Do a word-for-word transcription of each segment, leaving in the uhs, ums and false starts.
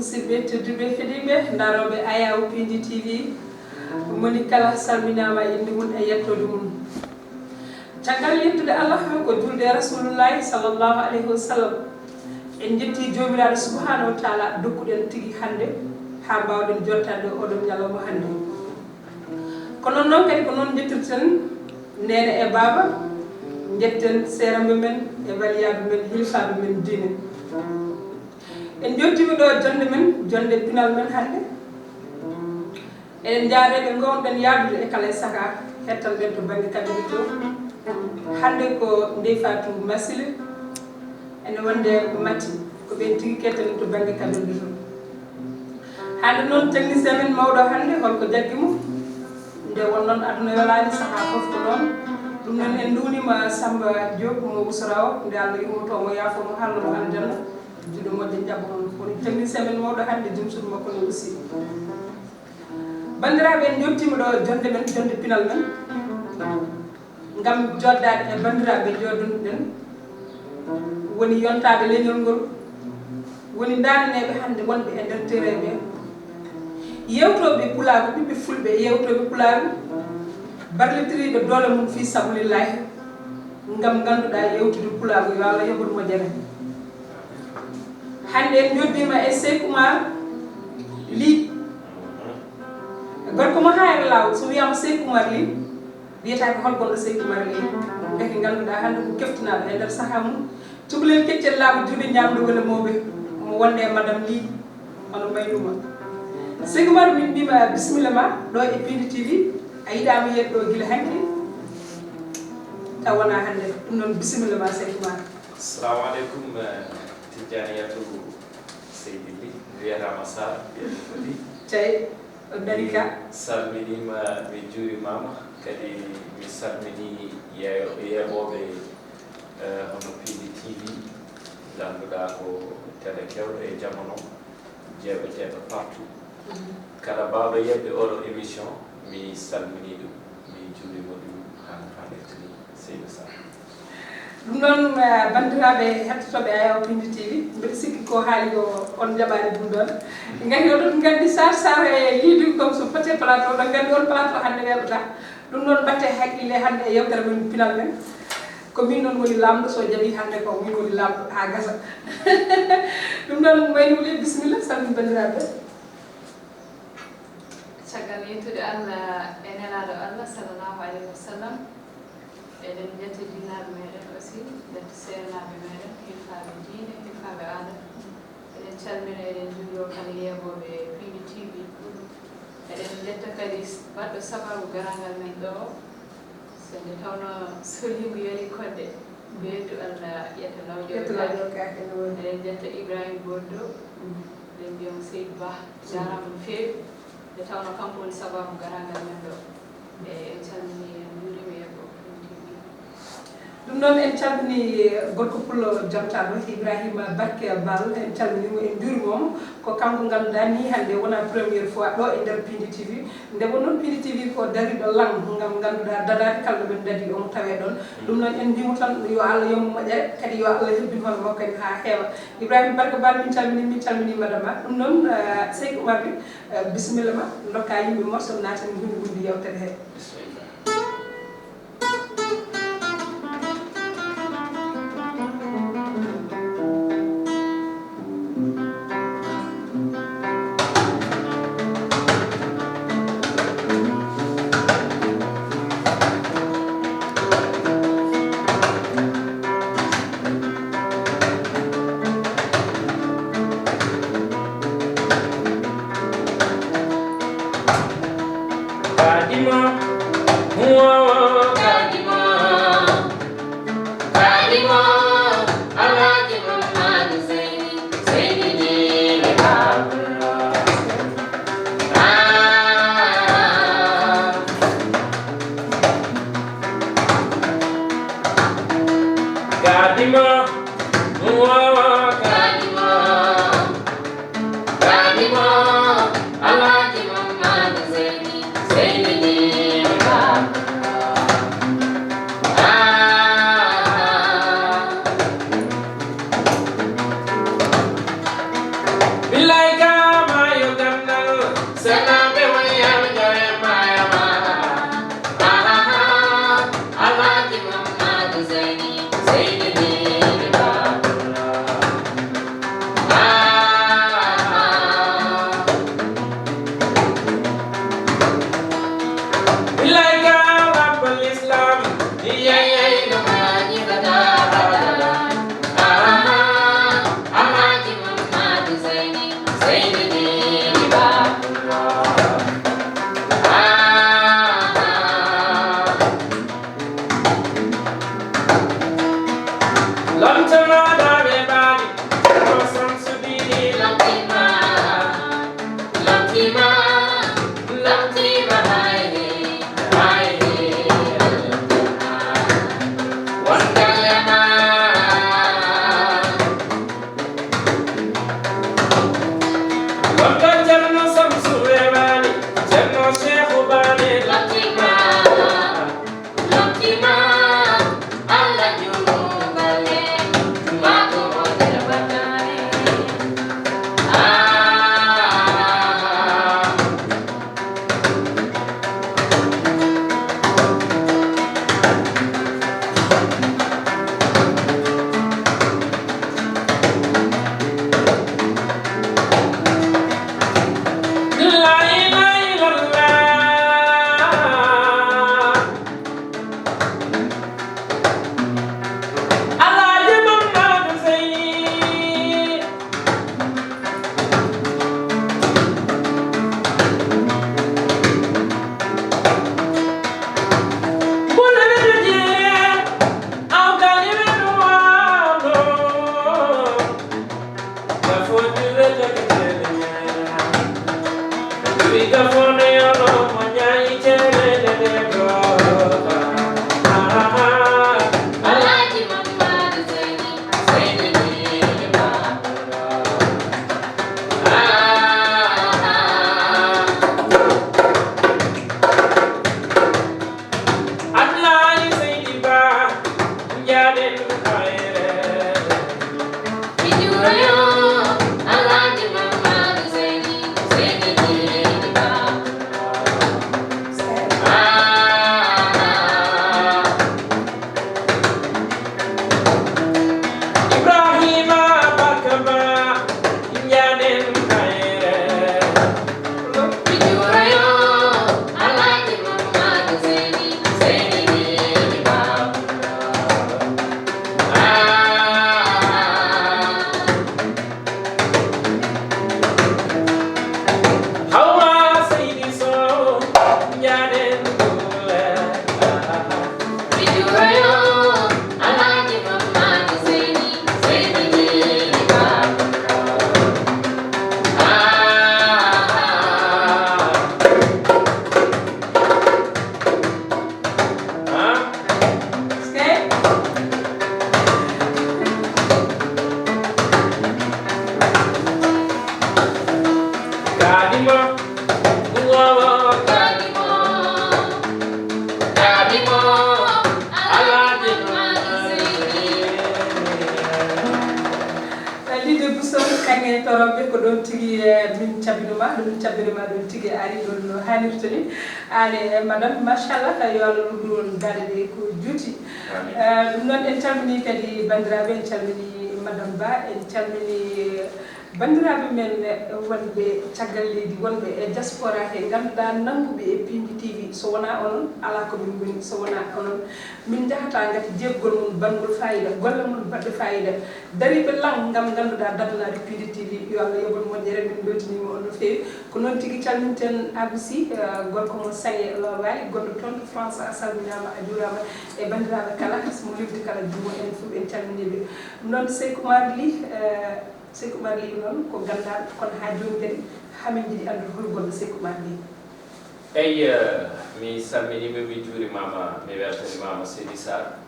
Musidɓe tedduɓe heɗiiɓe, ndarooɓe Ayaw Pindi T V, moni kala salminaama e innde mum e yettoode mum. Caggal yettude Allah ko julde e Rasulullahi sallallahu alayhi wa sallam, en njetti Joomiraaɗo subhanahu wa taala dokkuɗen tigi hannde haa mbaawɗen jottaade oɗon ñalawma hannde. Ko noon noon kadi ko noon njettirten neene e baaba, njetten seeramɓe men e waliyaaɓe men, hilifaaɓe men diine. En njottiima ɗo jonnde men, jonnde pinal men hannde. Eɗen njaaree ɓe ngoownoɗen yaadude e kala e sahaa, hettanɗen to bannge kaɓirɗe to. Hannde ko Ndeye Fatou Masile, ene wonde Mati, ko ɓeen tigi kettanɗen to bannge kaɓirɗe to. Hannde noon, technicien men mawɗo hannde, holko jaggi mo? Nde won noon aduna welaani, sahaa fof ko noon. Ɗum noon, en nduwniima Samba Diop mo Usra o, nde Allah yurmoto mo, yaafo mo, haalno mo aljanna. Juuɗe moƴƴe njaɓa on. Woni technicien men mawɗo hannde, jom suudu makko ne aussi. Banndiraaɓe, en njottiima ɗo jonnde men, jonnde pinal men, ngam joddaade e banndiraaɓe jooɗonɗen, woni yontaaɓe leñol ngol, woni ndaananeeɓe hannde wonɓe e nder terrain ɓe, yeewtooɓe pulaagu, ɓiɓɓe fulɓe, yeewtooɓe pulaagu, barlitiriiɓe doole mum fii sabilillahi, ngam ngannduɗaa yeewtude pulaagu, yo Allah yoɓ on moƴƴere. Hannde en njoddiima e Seyku Umar Ly. Gorko mo haa e laawol, so wiyaama Seyku Umar Ly, wiyata ko hol gonɗo Seyku Umar Ly? Ndeke ngannduɗaa hannde ko keftinaaɗo e nder sahaa mum. Cukalel keccel laaɓa juuɗe ñaamde wele mawɓe, mo wonde e Madame Ly, hono Maynuma. Seyku Umar, min mbiima bisimilla ma ɗo e Pindi T V, a yiɗaama yeeɗ ɗo gila hanki, taw wonaa hannde. Ɗum noon, bisimilla ma Seyku Umar. Assalamu aleykum, eh, Tijjaniyatu Seydi Ly, mi wiyataama Sarr, wiyata ko Ly. Cey, on nani ka? Mi salminiima, mi juurimaama, kadi mi salmini yeeyo-, yeeɓooɓe, eh, hono Pindi T V, ngannduɗaa ko télé keewɗo e jamano, jeeɓeteeɗo partout. Mhm. Kala baawɗo yeeɓde oɗo émission, mi salminii ɗum, mi juuriima ɗum haa, haa ndeftini Seydou Sarr. Ɗum noon, eh, banndiraaɓe hettotooɓe Ayaw Pindi T V, mbeɗa sikki ko haali ko on njaɓaani ɗum ɗoon. Ngati oɗon nganndi Sarr Sarr e Ly Ly comme so foti e plateau, oɗon nganndi on plateau hannde weeɓataa. Ɗum noon, mbaɗte hakkille hannde e yeewtere men pinal men. Ko min noon woni laamɗo, so jaɓii hannde ko min woni laamɗo haa gasa. Ɗum noon, Mayni Wuli, bisimilla, salmin banndiraaɓe. Caggal yettude Allah e nelaaɗo Allah sallallahu alayhi wa sallam, eɗen njetta jinnaaɓe meɗen aussi, njetta seernaaɓe meɗen, hilfaaɓe diine, hilfaaɓe aada. Eɗen calmina, eɗen njuuroo kala yeeɓooɓe Pindi T V. Eɗen njetta kadi baɗɗo sababu garaangal men ɗo, so nde tawnoo soliimo yari kodde, ɓeydu Allah ƴetta lawƴo. Ƴetta lawƴo kaake no woni. Eɗen njetta Ibrahima Bordeaux, eɗen mbiya mo Seydi Bah, jaaraama no feewi. Nde tawnoo kanko woni sababu garaangal men ɗo. E, en calminii, en njuuriima yeeɓooɓe Pindi T V. Ɗum noon, en calminii gorko pullo jantaaɗo, Ibrahima Barke Bal, en calminii mo, en njuuriima mo. Ko kanko ngannduɗaa nii hannde wonaa première fois ɗo e nder Pindi T V. Nde won noon Pindi T V ko dariiɗo lan ngam ngannduɗaa dadaade kala ɗo men dadi omo tawee ɗoon. Ɗum noon, en mbiimo tan yo Allah yoɓ mo moƴƴere, kadi yo Allah hebbin hono makko en haa heewa. Ibrahima Barke Bal, min calminii, min calminii madama. Ɗum noon, eh, Seydi Umar Ly, eh, bisimilla ma, ndokkaa yimɓe morso, naatani ngunndi ngunndi yeewtere he. Kadima, huwa, kadima, kadima, Alhaji Mamadou Seyni, Seyni Dine Baba. Ah. Kadima, huwa, kadima. Kadima, Alhaji Mamadou Seyni, Seyni Dine Baba. Billahi ka rabbal islam. Yayay no mani bada bada. Aha, Alhaji Mamadou Zaini, Zaini ni ba. Aha. Lantana da be bani. Ko Samsudini lantima. Lantima, lantima, haye, haye, wandalema. Wanda Cerno Samsu Wemani, Cerno Shehu Bani, lantima. Lottima, Allah junuuballe, jumaako o nder batare. Ah. La ilaha illallah. Alhaji Mamadou Seyni. Buna na jujire, au kalime nuwano. Ablaye Seydi Ba, njaaɗen ɗum kayre. Mi juuroyo Alhaji Mamadou Seydi, Seydi Ba. Ah. Ibrahima Bakaba, njaaɗen kayre. Lidde Bousso, kaŋŋe toromɓe, ko ɗoon tigi, eh, min cabbinoma, ɗo min cabbinoma ɗoon tigi, ari ɗoon no haanirta ni. Aane, eh, madame, machallah, yo Allah ruttu on daaɗe ɗe ko juuti. Amin. Eh, ɗum noon, en calminii kadi banndiraaɓe, en calminii madame Ba, en calminii, eh, banndiraaɓe men, eh, wonɓe caggal leydi, wonɓe e diaspora he, ngannduɗaa nannguɓe e Piindi T V. So wonaa onon, alaa ko min ngoni, so wonaa onon. Min njahataa ngati jeeggol mon banngol faayiida, golle mon baɗɗe faayiida. Dariiɓe lan ngam ngannduɗaa dadanaade Piindi T V, yo Allah yoɓ on moƴƴere, min mbeltaniima on no feewi. Ko noon tigi calminten Abou Sy, eh, gorko mo Saŋe Loobaali, gonɗo toon to France, a salminaama, a juuraama, e banndiraaɓe kala, so mo limti kala, juumo en fof en calminii ɓe. Ɗum noon Seykou Oumar Ly, eh, Seykou Oumar Ly noon ko ganndal, kono haa jooni kadi, haa min njiɗi anndude hol gonɗo Seykou Oumar Ly. Eyi, eh, mi salminiima, mi juurimaama, mi weltanimaama Seydi Sarr.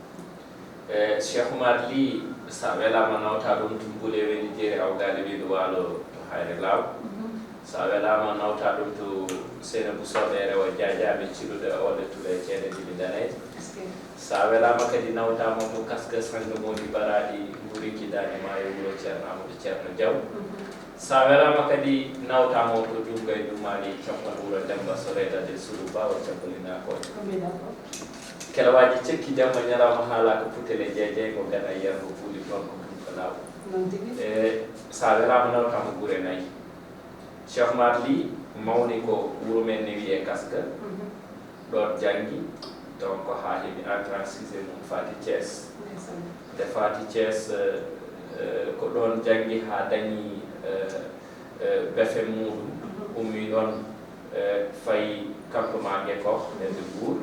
Eh, Cheikh Oumar Ly, so a welaama nawta ɗum to Mbuule Weli Jeeri Awgaali Weli Waalo to Hayre Laaw. Mhm. So a welaama nawta ɗum to Seynabou Soɓe Rewo Jaaja, ɓe ciluɗo e oɗo tule ceede jibi daneeje. Est-ce que? So a welaama kadi nawta mo to Kasga Sannga Moodi Baraaɗi Mburi Kidaani Maayo Wuro Ceerno Amadou Ceerno Diaw. Mhm. So a welaama kadi nawta mo to Juuga e Duumaali Campal Wuro Demba Soreyda de Sulu Bawa Campal Inakooje. Ko mbiɗa ko? Kelewaaji cekki jamma ñalawma haalaaka putele jeejeego gana yergo puuli toon ko ɗum ko law. Noon tigi. E so a welaama nawta mo gure nayi. Cheikh Oumar Ly mawni ko wuro men ne wiyee Kasga. Mhm. ɗon janngi, donc haa heɓi entrée en sixième mum faati Thiès. Ndeysaan. Nde faati Thiès, eh, eh, ko ɗon janngi haa dañi, eh, eh, B F M muɗum, Mhm. ummi ɗon, eh, fayi campement Ngeko, e nde Mbour.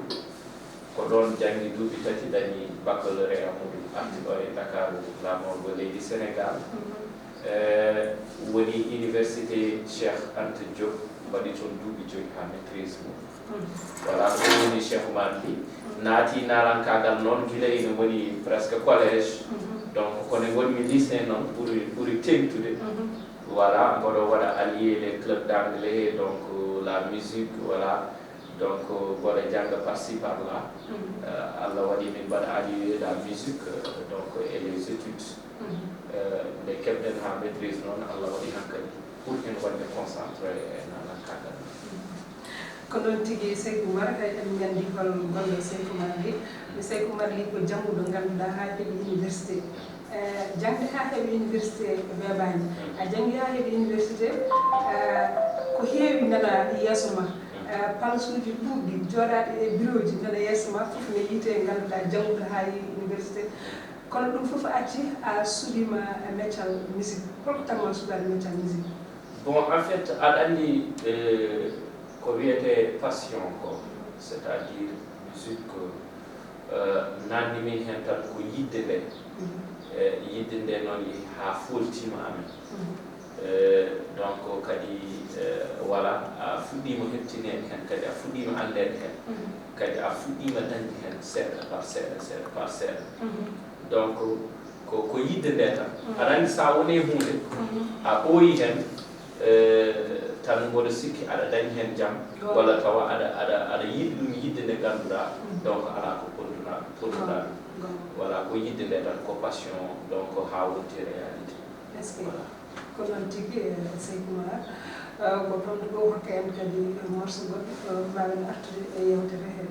Ko ɗon janngi duuɓi tati, dañi baccalauréat muɗum, arti ɗo e Ndakaaru, laamorgo leydi Sénégal. Mhm. Eh, woni université Cheikh Anta Diop, waɗi toon duuɓi joyi haa maîtrise mum. Mhm. Voilà, ko woni Cheikh Oumar Ly. Mhm. Naati naalankaagal noon gila ina woni presque collège. Mhm. Donc, kono ngonmi lycée noon ɓuri, ɓuri teeŋtude. Mhm. Voilà, mboɗo waɗa allier les clubs d'anglais, donc, la musique, voilà. Donc, mboɗo jannga par-ci par-là. Mhm. Euh, Allah waɗi min mbaɗa allier la musique, euh, donc, et les études. Mhm. Euh, nde keɓɗen haa maîtrise noon, Allah waɗi hankadi pour en waɗde concentré e naalankaagal. Mhm. Ko noon tigi, Seykou Oumar, eɗen nganndi hol golle Seykou Oumar Ly. Seykou Oumar Ly ko jannguɗo ngannduɗaa haa heɓi université. Eh, jaŋde haa heɓi université weeɓaani. A janngi haa heɓi université, eh, ko heewi nana yeeso ma. Eh, palasuuji ɗuuɗɗi, jooɗaaɗe e birooji nana yeeso ma, fof ne yiite ngannduɗaa jannguɗo haa yehi université. Kono ɗum fof acci a suɓiima meccal musique. Holko tamma suɓaade meccal musique? Bon, en fait, aɗa anndi, eh, ko wiyetee passion ko, c'est-à-dire musique ko, eh, naatni min heen tan ko yiɗde nde. Mhm. Eh, yiɗde nde noon yehi haa fooltiima amen. Mhm. Eh, donc kadi, eh, voilà, a fuɗɗiima heɓtineede heen, kadi a fuɗɗiima anndeede heen, Mhm. kadi a fuɗɗiima dañde heen seeɗa par seeɗa, seeɗa par seeɗa. Mhm. Donc, ko, ko yiɗde nde tan. Mhm. Aɗa anndi, so a woni e huunde, Mhm. a ɓooyi heen, eh, tan mboɗo sikki aɗa dañi heen jam, Goonga. walla tawa aɗa, aɗa, aɗa yiɗi ɗum, yiɗde nde ngannduɗaa, Mhm. donc alaa ko ponduɗaa, ponduɗaa ɗum. Goonga. Voilà, ko yiɗde nde tan, ko passion, donc haa wonti réalité. Est-ce que Voilà. Ko noon tigi, eh, Seykou Oumar, eh, ko toon ɗo hokke en kadi morceau goɗɗo, eh, mbaawen artude e yeewtere he.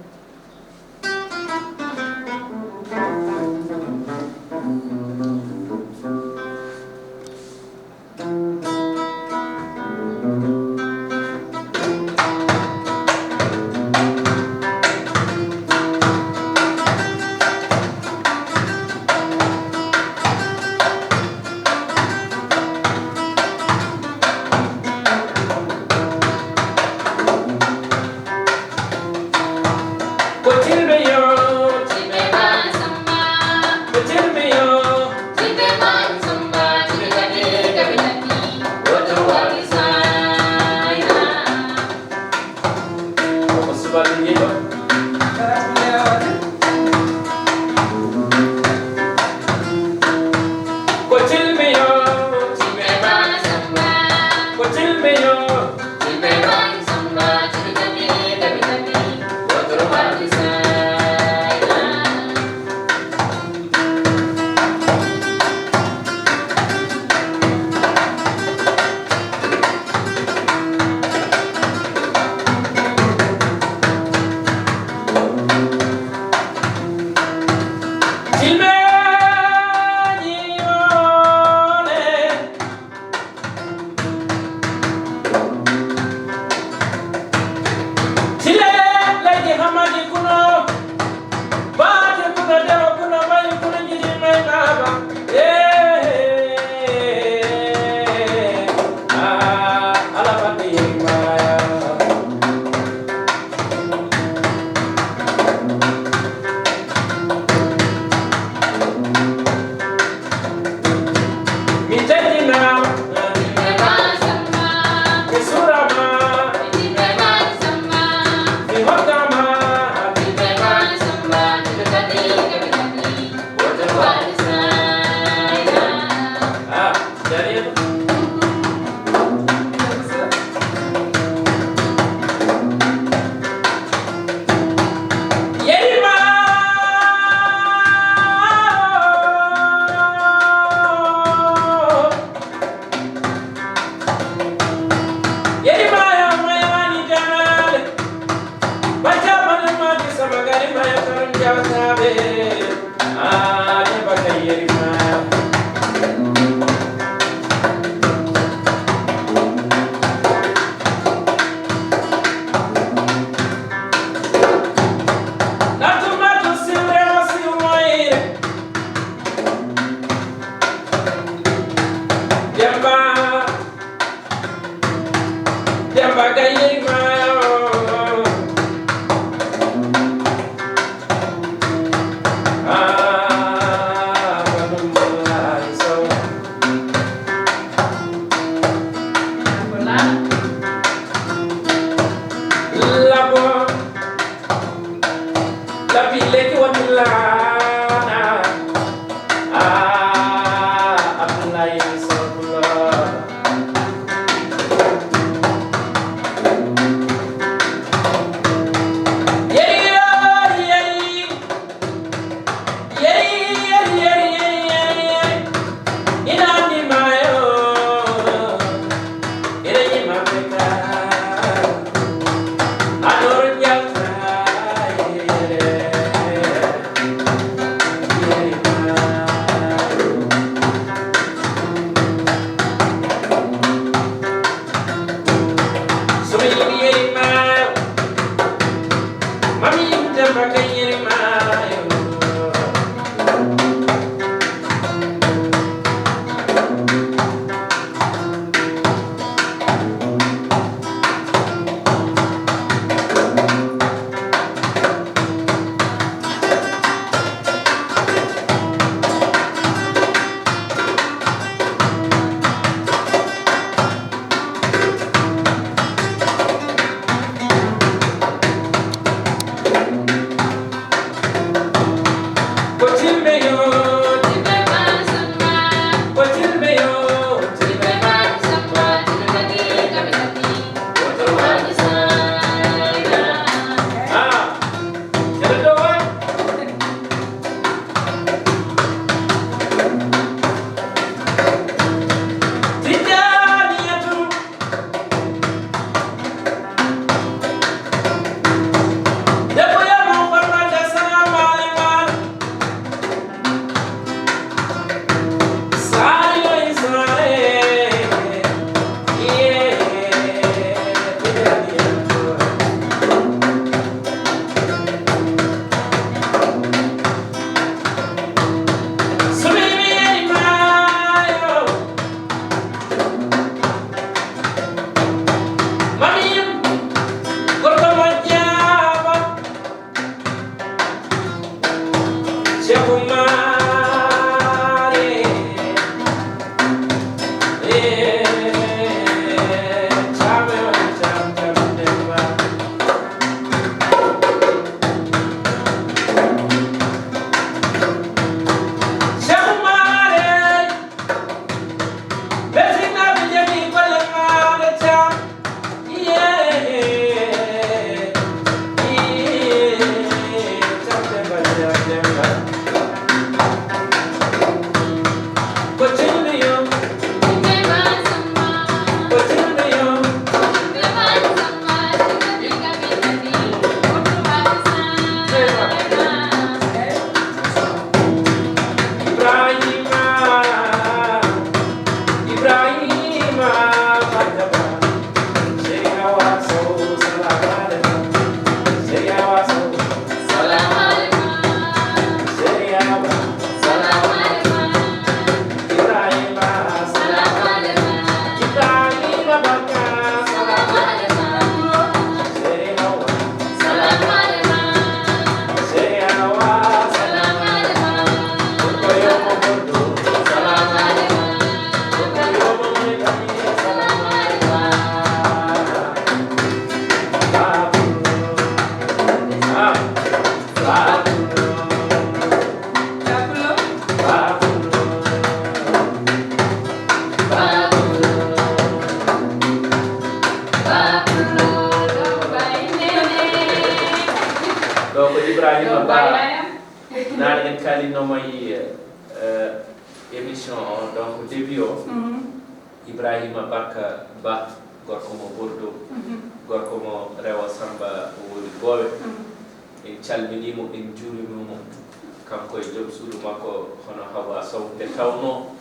Donc, Ibrahima Ba, naane en kaalinoma e, euh, émission o, donc, début o. Mhm. Ibrahima Barka Ba, gorko mo Bordeaux, mhm, gorko mo Rewo Samba Woli Boowe. Mhm. En calminii mo, en njuurimii mo. Kanko e joom suudu makko, hono Hawa Sow, nde tawnoo,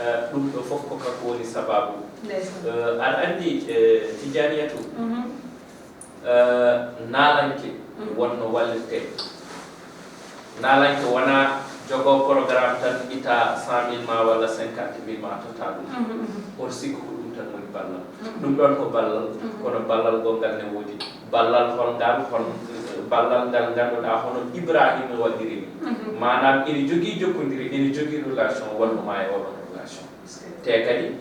eh, ɗum ɗo fof ko kanko woni sabaabu. Ndeysaan. Eh, aɗa anndi, eh, Tijaaniyatu, mhm, eh, naalanke, mhm, wonno wallirtee. Naalanke wonaa jogoo programme tan, ita cent mille ma walla cinquante mille ma, totta ɗum. Mhm, mhm. Oto sikku ko ɗum tan woni ballal. Mhm. Ɗum ɗon ko ballal, mhm, kono ballal goo ngal ne woodi. Ballal hol ngal, hol, ballal ngal ngannduɗaa hono Ibrahima waɗiri ni. Mhm. Maanaam ene jogii jokkondire, ene jogii relation, wonno ma e oɗon relation. Est-ce que Te kadi,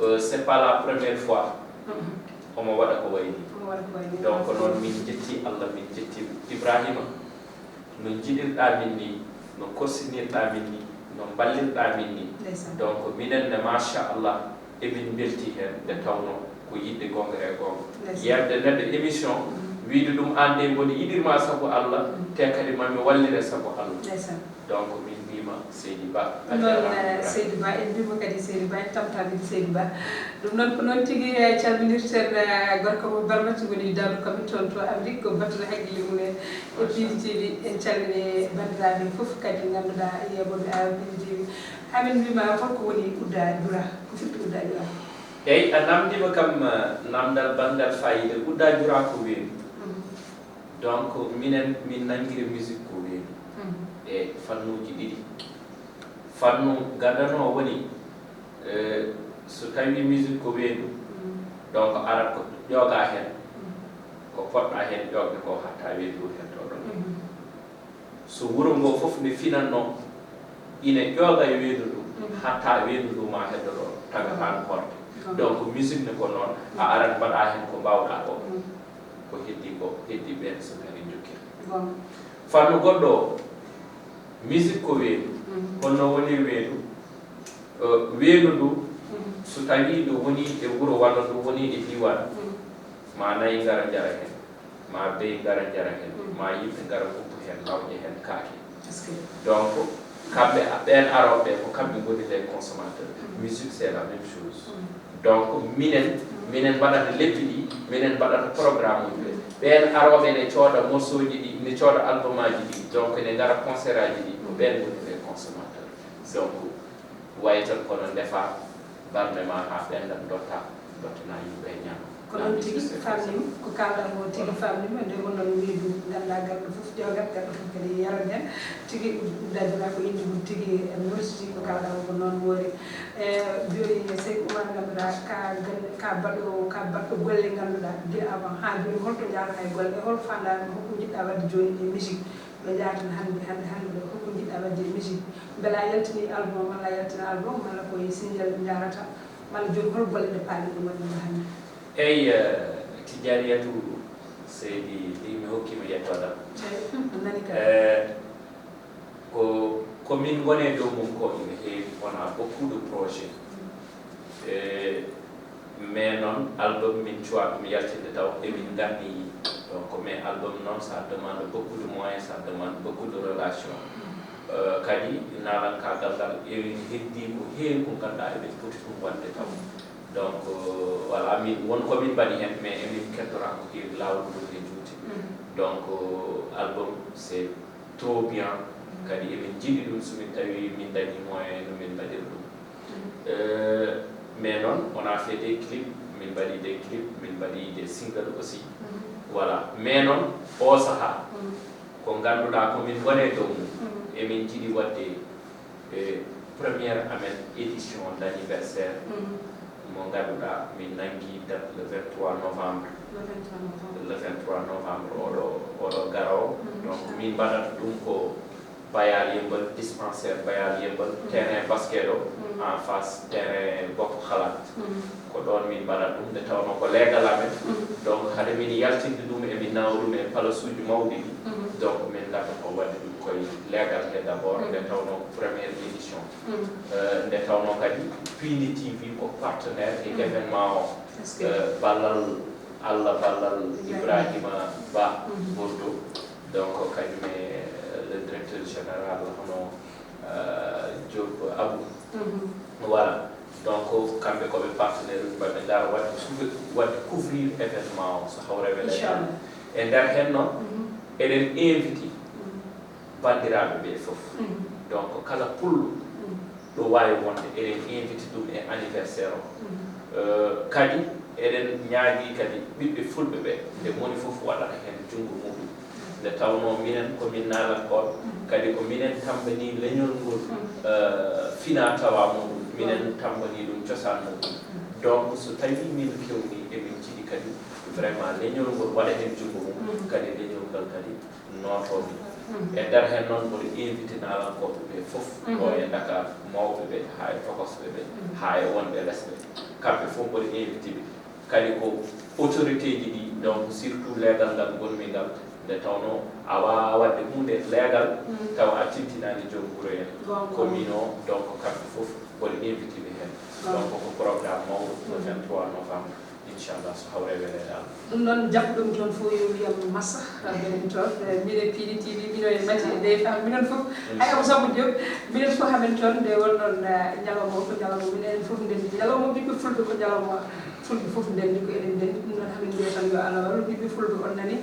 euh, c'est pas la première fois, mhm, omo waɗa ko wayi ni. Omo waɗa ko wayi ni. Donc, noon min njetti Allah, min njetti Ibrahima. No njiɗirɗaa min ni, no korsinirɗaa min ni, no mballirɗaa min ni. Ndeysaan. Donc, minen ne, machallah, emin mbeltii heen, nde tawnoo ko yiɗde goonga e goonga. Ndeysaan. Yeerde neɗɗo émission, mhm, wiyde ɗum aan de mboɗo yiɗirma sabu Allah, mhm, te kadi mami wallire sabu Allah. Ndeysaan. Donc, min mbiima Seydi Ba, a noon, jaaraama, eh, Ibrahima. Seydi Ba, en mbiima kadi Seydi Ba, en tamtaa kadi Seydi Ba. Ɗum noon ko noon tigi, eh, calminirten, eh, gorko mo Barmati woni Daaru Kaɓe toon to Amérique, ko battuɗo hakkille mum en e piiji ceeɗi. En calmini banndiraaɓe fof kadi ngannduɗaa yeeɓooɓe awa piiji ceeɗi. Haa min mbiima holko woni Udda Jura? Ko firti Udda Jura? Eyi, a namndiima kam, eh, namndal banngal faayiida. Udda Jura ko weendu. Mhm. Donc, minen, min nanngiri musique ko weendu. Mhm. E fannuuji ɗiɗi. Fannu gadano woni, eh, so tawi musique ko weendu, mm, donc arat ko ƴoogaa heen, mm, ko poɗɗaa heen ƴoogde ko hatta weendu heddo ɗon. Mm. So wuro ngo fof ne finatno, ine ƴooga e weendu ndu, mm, hatta weendu ndu ma heddo ɗo, taga, mm, haa ndu horta. Mm. Donc musique ne ko noon, a, mm, arat mbaɗa heen ko mbaawɗaa ko. Mm. Ko heddi ko, heddi ɓeen so ngari njokkira. Bon. Fannu goɗɗo o, musique ko weendu. Mhm. Honno woni weendu? Eh, weendu ndu, mhm, so tawii ndu woni e wuro walla ndu woni e diiwaan, mhm, ma nayi ngara njara heen, ma beyi ngara njara heen, mhm, ma yimɓe ngara nguppa heen, lawƴa heen kaake. Est-ce que Donc, kamɓe, ɓeen arooɓe ko kamɓe ngoni les consommateurs. Mhm. Musique, c'est la même chose. Mhm. Donc, minen, mhm, minen mbaɗata leppi ɗi, minen mbaɗata programme uji ɓe. Mhm. Ɓeen arooɓe ne cooda morceau ji ɗi, ne cooda album aji ɗi, donc ne ngara concert aji ɗi, ko, mhm, ɓeen ngoni les consommateurs. Donc, wayi tan kono ndefa barme ma haa ɓennda, dotta, dottana yimɓe ñaama. Ko noon tigi, famnima, ko kaalɗaa ko tigi famnima, nde wonno no wiydu, ngannduɗaa garɗo fof joogat, garɗo fof kadi yaran heen. Tigi Udda Jura ko innde mum tigi, en mursiti ko kaalɗaa ko, ko noon woori. E, jooni Seydi Oumar, ngannduɗaa ka gan-, ka baɗo, ka baɗɗo golle ngannduɗaa, gila avant haa jooni, holto njaarata e golle, e hol faandaare, hol ko njiɗɗaa waɗde jooni e musique? Ɗo njaarten hannde, hannde, hannde ɗo, holko njiɗɗaa waɗde e musique? Mbela a yaltini album, malla a yaltina album, malla ko e single njaarata, malla jooni hol golle ɗe paaɗi ɗum waɗde mo hannde? Eyi, eh, Tijjaniyatu Seydi, ɗi mi hokkima yettoɗam. Eyi, a nani kadi. Eh, ko, ko min ngoni e dow mum ko ina heewi, on a beaucoup de projet. Mm. Eh, mais noon, album min cuwa ɗum yaltinde taw, emin nganni. Donc, mais album noon, ça demande beaucoup de moyens, ça demande beaucoup de relations. Mm. Eh, kadi, naalankaagal ngal, emin heddi ko heewi ko ngannduɗaa emin poti ɗum waɗde taw. Mm. Donc, euh, voilà, min, won ko min mbaɗi heen, mais emin kettora ko heewi, laawol ngol e juuti. Mhm. Donc, euh, album, c'est trop bien. Mhm. Kadi emin njiɗi ɗum, so min tawi min dañi moyen no min mbaɗira ɗum. Mhm. Euh, mais noon, on a fait des clips, min mbaɗi des clips, min mbaɗi des singles aussi. Mhm. Voilà. Mais noon, oo sahaa, mhm, ko ngannduɗaa ko min ngoni e dow mum. Mhm. Emin njiɗi waɗde e première amen édition d'anniversaire, mhm, mo ngannduɗaa min nanngi date le vingt-trois novembre. Le vingt-trois novembre. Le vingt-trois novembre oɗo, oɗo garoowo. Mhm. Donc, min mbaɗata ɗum ko Bayal Yembal, dispensaire Bayal Yembal, mhm, terrain basket o, mhm, en face terrain Boko Halat. Mhm. Ko ɗoon min mbaɗata ɗum, nde tawnoo ko leegal amen. Mhm. Donc, hade min yaltinde ɗum, emin nawa ɗum e palasuuji mawɗi ɗi. Mhm. Donc, min ngarta ko waɗde ɗum koye leegal he d'abord, mhm, nde tawnoo ko première édition. Mhm. Euh, nde tawnoo kadi Piindi T V ko partenaire e, mhm, événement o. Est-ce que Euh, ballal Allah, ballal Ibrahima, Ibrahima Ba, mhm, Bordeaux. Donc kañum e le directeur général hono Diop Abou. Voilà. Donc kamɓe ko ɓe partenaire uji maɓɓe, ngara waɗde suɓe waɗde couvrir événement o so hawre wele. E nder hen noon eɗen inviti banndiraaɓe ɓe fof. Donc kala pullo ɗo waawi wonde, eɗen inviti ɗum e anniversaire o. Kadi eɗen ñaagii kadi ɓiɓɓe fulɓe ɓe, nde moni fof waɗata heen junngo muɗum. Nde tawnoo minen ko min naalankooɓe, kadi ko minen tammbanii leñol ngol, fina tawa muɗum, minen tammbanii ɗum cosaan muɗum. Donc so tawii min kewnii, emin njiɗi kadi vraiment leñol ngol waɗa heen junngo mum, kadi leñol ngal kadi nootoo min. E nder heen noon mboɗo inviti naalankooɓe ɓe fof ɗo e Dakar, mawɓe ɓe haa e tokosɓe ɓe, haa e wonɓe lesɓe, kamɓe fof mboɗo inviti ɓe. Kadi ko autorité ji ɗi, donc surtout leegal ngal ngonmi ngal, nde tawnoo a waawaa waɗde huunde leegal tawa a tintinaani joom wuro en. Ko min o, donc kamɓe fof mboɗo inviti ɓe heen. Donc ko programme mawɗo le vingt-trois novembre, inchallah, so hawre weleede Allah. Ɗum noon, jaɓɓo ɗum toon fof yo wiyam massa, minen toon, eh, minen P D T V, mino e Mati e Dey Fam, minen fof, hay Abou Samba Diop, minen fof hamin toon, nde wonnoon, eh, ñalawma o ko ñalawma minen fof ndenndi, ñalawma ɓiɓɓe fulɓe ko ñalawma fulɓe fof ndenndi, ko eɗen ndenndi. Ɗum noon, hamin mbiya tan yo Allah wallu ɓiɓɓe fulɓe, on nani,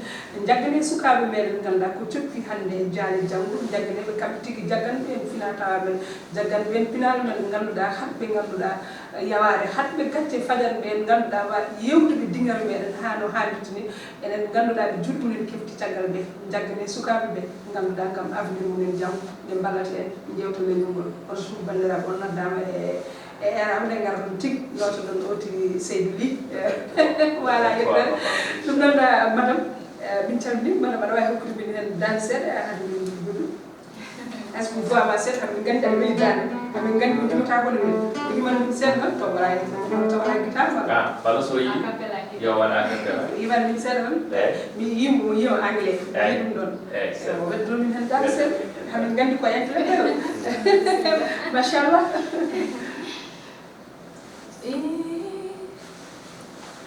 jaggane sukaaɓe meɗen ngannduɗaa ko coppi hannde e jaale janngo, jaggane ɓe kamɓe tigi, jagganɓe en fina tawa men, jagganɓe en pinaal men ngannduɗaa, haɗɓe ngannduɗaa, yawaare haɗɓe gacce fajan ɓe en ngannduɗaa wa yewtude diŋare meɗen haa no haanirta ni. Enen ngannduɗaa ɓe juuɗe mumen kefti caggal ɓe, jaggane sukaaɓe ɓe ngannduɗaa kam avenir mumen janngo, ɓe mballata en, njeewta leñol ngol. On fof banndiraaɓe on noddaama e, e eram nde ngarɗon tigi, notoɗon o tigi Seydou Ly. Voilà, yettore. Ɗum noon, madame, eh, min calmini, madame, aɗa waawi hokkude min heen daan seeɗa, a hade min juuɗe. Est-ce que voix ma seeɗa, hamin nganndi aɗa weli daande, hamin nganndi ko jumata ko ne weli. Ko jumata ɗum seeɗa noon, taw wala, taw wala guitare wala. Ah, wala so yi. A cappella. Yo waɗa a cappella. Yiman min seeɗa noon. Eh. Mi yimo, mo yiyo anglais. Eh. Yi ɗum ɗon. Eh. So wadduno min heen daande seeɗa, hamin nganndi ko intellectuel. Machallah. If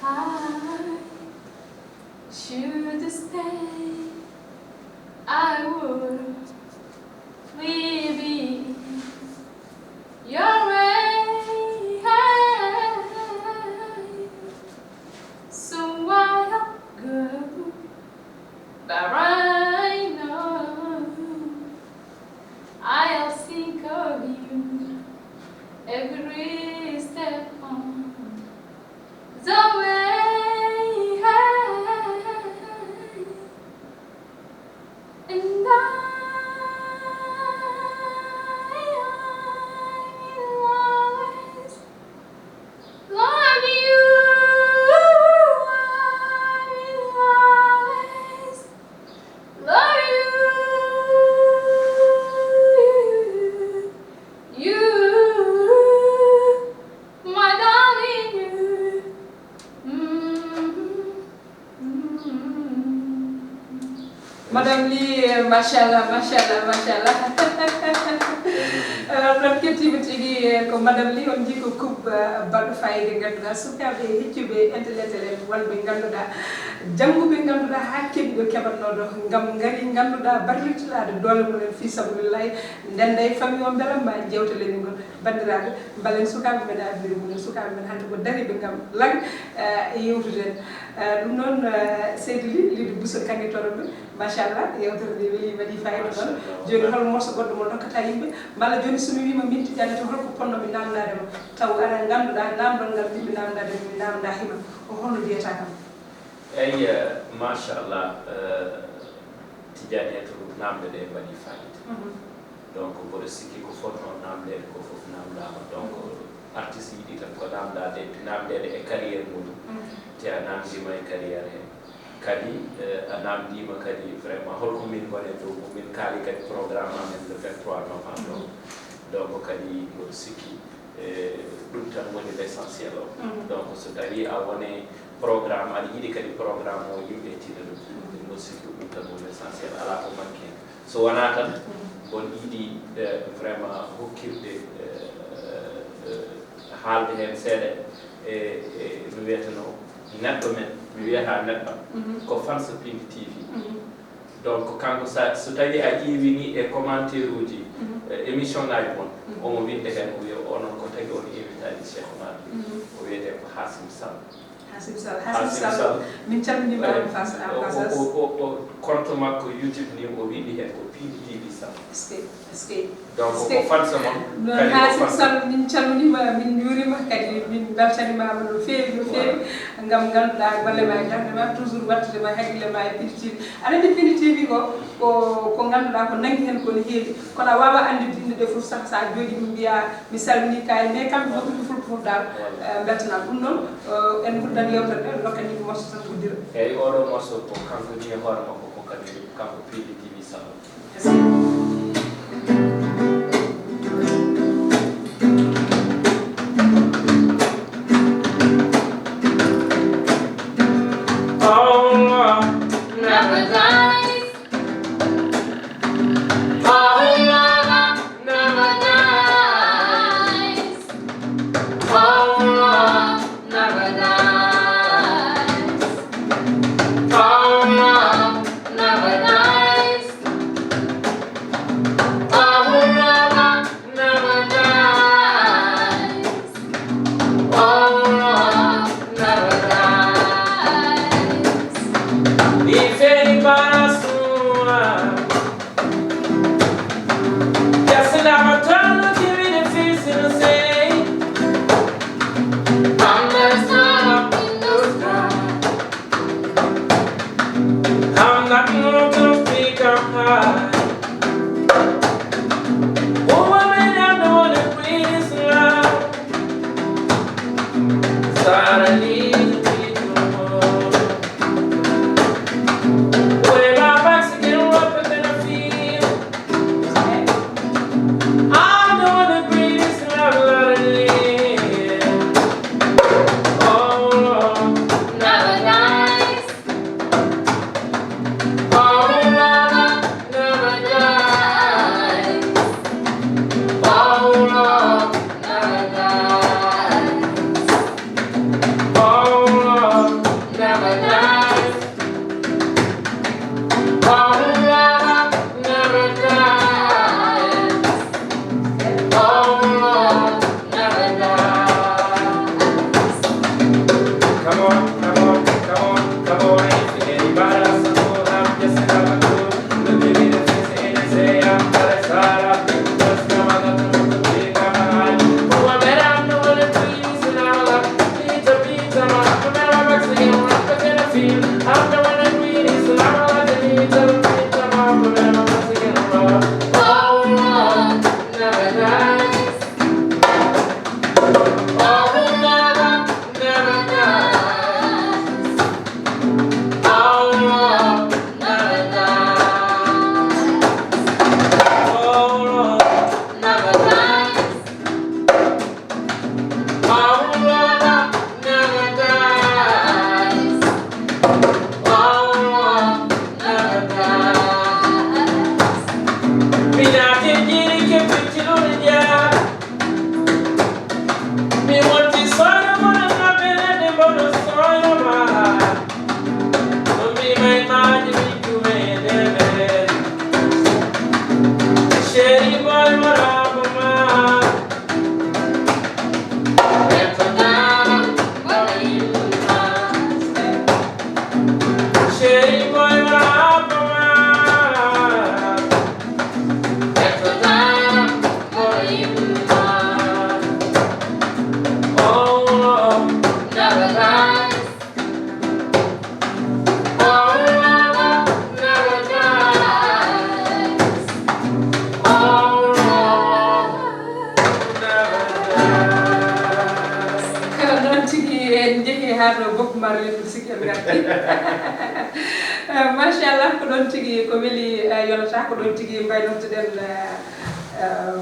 I should stay, I would leave it your way. So I'll go, but right now I'll think of you every step on the way. And I, I will always love you. I will always love you. You, my darling, you. Mm-hmm. Madame Ly, machallah, machallah, machallah. Eh, on kettiima tigi, eh, ko Madame Ly, on njii ko couple, eh, baɗɗo fayida, ngannduɗaa sukaaɓe e heccuɓe intellectuel en, wonɓe ngannduɗaa jannguɓe, ngannduɗaa haa keɓi ɗo keɓatnoo ɗo, ngam ngari ngannduɗaa barlitiraade doole mumen fii sabilillahi, ndennda e famille o, mbela ma njeewta leñol ngol. Banndiraaɓe, mbalen sukaaɓe men, avenir mumen, sukaaɓe men hannde ko dariiɓe ngam lan, eh, yewtude en. Eh, ɗum noon, eh, Seydi Ly, Lidi Bousso Kanngitoro ɓe, machallah, yewtere nde weli, waɗi fayida noon. Machallah. Jooni hol morso goɗɗo mo ndokkata yimɓe? Mballa jooni so mi wiima min Tidiane to, holko ponnomi naamndaade ma? Taw aɗa ngannduɗaa naamndal ngal yimɓe naamndaade mi, mi naamndaa hima. O holno mbiyata kam? Eyi, eh, machallah, eh, Tidiane to, naamnde ɗe mbaɗi fayida. Mhm. Donc, mboɗo sikki ko fotnoo naamndeede ko fof naamndaama. Donc, artiste yiɗi tan ko naamndaade, naamndeede e carrière mum. Mm. Te a naamndiima e carrière he. Kadi, eh, a naamndiima kadi vraiment holko min ngoni dow mum. Min kaali kadi programme amen le vingt-trois novembre o. Mm. Donc, kadi mboɗo sikki, eh, ɗum tan woni l'essentiel o. Mm. Donc, so tawii a woni programme, aɗa yiɗi kadi programme o yimɓe tina ɗum. Mm. Mboɗo sikki ɗum tan woni l'essentiel, alaa ko manque heen. So wonaa tan, mhm, on yiɗi, eh, vraiment hokkirde, eh, eh, haalde heen seeɗa e, e no wiyetenoo neɗɗo men, mi wiyata neɗɗo, mhm, ko fans Pink T V. Mhm. Donc, kanko sa, so tawi a ƴeewi ni e commentaire uji, eh, émission ngaji mon, omo winde hen, o wiya onon ko tawi on invitaji Cheikh Omar. O wiyete ko Hasim Sall. Hasim Sall. Hasim Sall. Min calminima en face à face. O, o, o, o compte makko YouTube ni, o windi hen ko P D T V Sall. Est-ce que, est-ce que, donc, est-ce que ko fan sa mon? Non, kadi ko Hasim fan sa Sall, min calminima, min juurima, kadi min beltanimama no feewi, no feewi. Ngam ganduɗa golle ma e darde ma, toujours wattude ma haqqille ma e P D T V. Aɗa andi P D T V ko, ko, ko ganduɗa ko nangi hen ko ne heewi. Kono a wawa andude inde ɗe fof sah, sa jooɗi ɗum mbiya mi salmini kaari, mais kamɓe fof ɓe fulɓe fof dal, eh, beltanama. Ɗum noon, eh, en guddan yewtere nde, en dokkan yimɓe morceau tan guddira. Eyyi, oɗo morceau ko kanko ni e hoore makko, ko kadi kanko P D T V Sall. Noon tigi, en njehi haa ɗo Bob Marley, mbiɗo sikki en ngarti. Eh, machallah, ko ɗoon tigi ko weli, eh, yonata, ko ɗoon tigi mbaynortoɗen, eh, eh,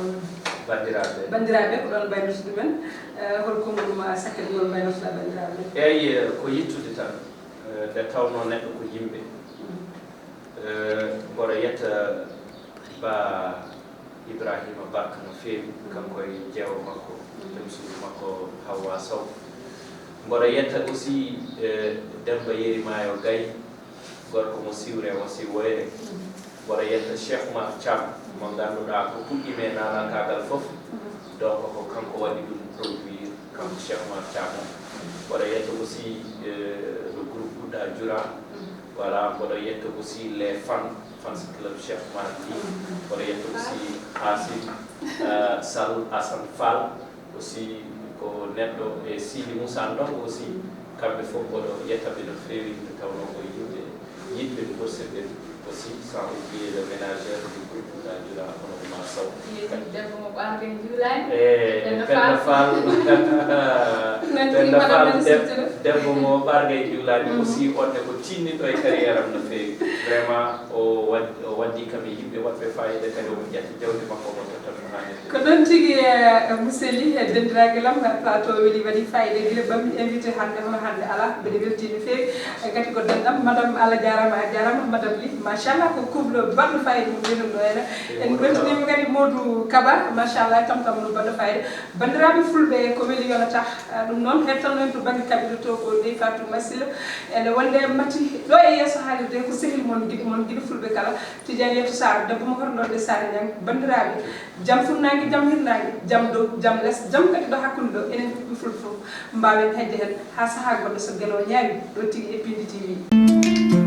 banndiraaɓe. Banndiraaɓe, ko ɗoon mbaynorto ɗumen. Eh, hol konngol ma, eh, sakkitgol mbaynortoɗaa banndiraaɓe? Eey, eh, ko yettude tan, eh, nde tawnoo neɗɗo ko yimɓe. Eh, mboɗo yetta Ba Ibrahima Barka no feewi, kanko e jeewo makko, joom suudu makko Hawwa Sow. Mboɗo yetta aussi, eh, Demba Yeri Maayo Gay, Gorko mo siwre o si woyre. Mboɗo yetta Cheikh Oumar Thiam, mo ngannduɗaa ko puɗɗiimi e naalankaagal fof. Donc ko kanko waɗi ɗum produire, kanko Cheikh Oumar Thiam. Mboɗo yetta aussi, euh, le groupe Bouda Djoura. Voilà, mboɗo yetta aussi les fans, fans club Cheikh Oumar Ly. Mboɗo yetta aussi Hasim, euh, Saloul Assane Fall. Aussi ko neɗɗo e Sidi Moussa Ndong aussi, kamɓe fof mboɗo yettaɓe no feewi, nde tawnoo ko yimɓe yiɗɓe no Morse ɓen aussi, sans oublier le ménageur du groupe Bouda Djoura, hono Oumar Sow. Debbo mo ɓaargay juulaani. E Penda Fall. Penda Fall, debbo mo ɓaargay juulaani aussi, on ne ko tinniɗo e carrière am no feewi. Vraiment, o wad-, o waddi kam e yimɓe waɗɓe fayida, kadi omo ƴetta jawdi makko, omo totta ɗum haa neɗɗo. Ko noon tigi, eh, Moussa Ly, eh, denndiraagal am, eh, plateau weli, waɗi fayida, gila bammi invité hannde, hono hannde alaa, mbeɗa weltii no feewi. Eh, gati ko denɗam, madame, Allah jaaraama, a jaaraama, madame Ly, machallah, ko couple baɗɗo fayida mo ɓeynunɗo ene. En mbeltiniima kadi Modou Kaba, machallah, tam tam no baɗɗo fayida. Banndiraaɓe fulɓe, ko weli yonata, eh, ɗum noon, heɗtanno en to bannge kaɓirɗe to ko Ndeye Fatou Masila. Ene wonde mati ɗo e yeeso haalirde, ko sehil mon, giɗo mon, giɗo fulɓe kala. Tidiane Yetto Sarr, debbo mo horlo de Sarr Niang, banndiraaɓe, jam funnaange, jam hirnaange, jam dow, jam les, jam kadi ɗo hakkunde ɗo, enen ɓiɓɓe fulɓe fof, mbaawen heƴde heen haa sahaa goɗɗo so geno ñaawi, ɗo tigi e Pindi T V.